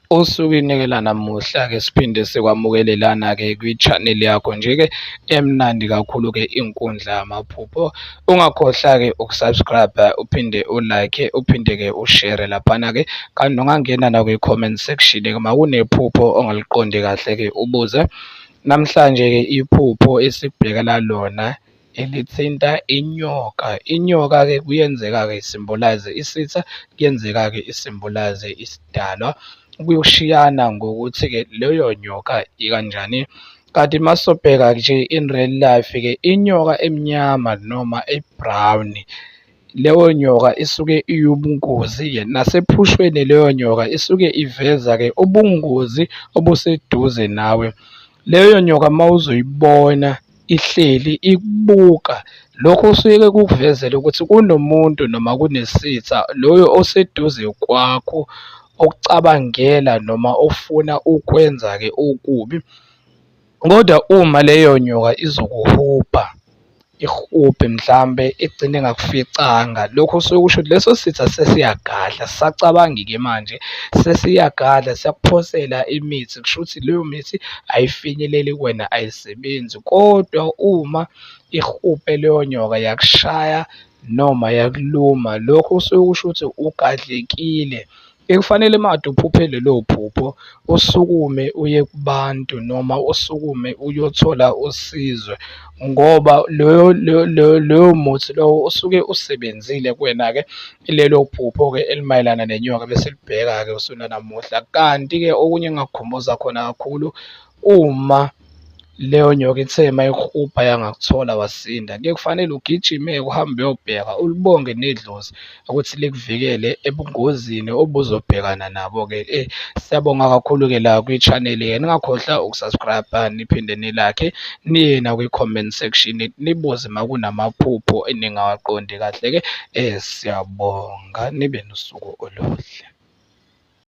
Osukwini-ke lanamuhla-ke siphinde sikwamukele lana-ke kwi-channel yakho nje-ke emnandi kakhulu-ke inkundla yamaphupho. Ungakhohlwa-ke ukusubscribe uphinde ulike uphinde-ke ushare laphana-ke kanti ungangena nakwi-comment section-ke uma kunephupho ongaliqondi kahle-ke ubuze. Namhlanje-ke iphupho esikubhekela lona elithinta inyoka. Inyoka-ke kuyenzeka-ke isymbolize isitha, kuyenzeka-ke isymbolize isidalwa. Kuyoshiyana ngokuthi-ke leyo nyoka ikanjani. Kanti masobheka nje in real life-ke inyoka emnyama noma e-brown leyo nyoka isuke iyubungozi-ke nasephushweni leyo nyoka isuke iveza-ke ubungozi obuseduze nawe. Leyo nyoka mawuzoyibona ihleli ikubuka, lokho kusuke kukuvezela ukuthi kunomuntu noma kunesitha loyo oseduze kwakho okucabangela noma ofuna ukwenza-ke okubi. Kodwa uma leyo nyoka izokuhubha, ihubhe mhlambe igcine ingakuficanga, lokho kusuke kusho ukuthi leso sitha sesiyagadla asisacabangi-ke manje sesiyagadla siyakuphosela imithi, kushuthi leyo mithi ayifinyeleli kuwena ayisebenzi. Kodwa uma ihubhe leyo nyoka yakushaya noma yakuluma, lokho kusuke kusho ukuthi ugadlekile. Bekufanele uma kade uphuphe lelo phupho usukume uye kubantu noma usukume uyothola usizo ngoba loyo loyo muthi lowo usuke usebenzile kuwena-ke. Ilelo phupho-ke elimayelana nenyoka besilibheka-ke usuku lwanamuhla. Kanti-ke okunye engingakukhumbuza khona kakhulu, uma leyo nyoka ithe mayikuhubha yangakuthola wasinda, kuye kufanele ugijime-ke uhambe uyobheka ulibonge nedlozi ukuthi likuvikele ebungozini obuzobhekana nabo-ke. Siyabonga kakhulu-ke la kwi-channel-ke ningakhohlwa ukusubscribe niphinde ni-like niye nakwi-comment section nibuze uma kunamaphupho eningawaqondi kahle-ke. Siyabonga nibe nosuku oluhle.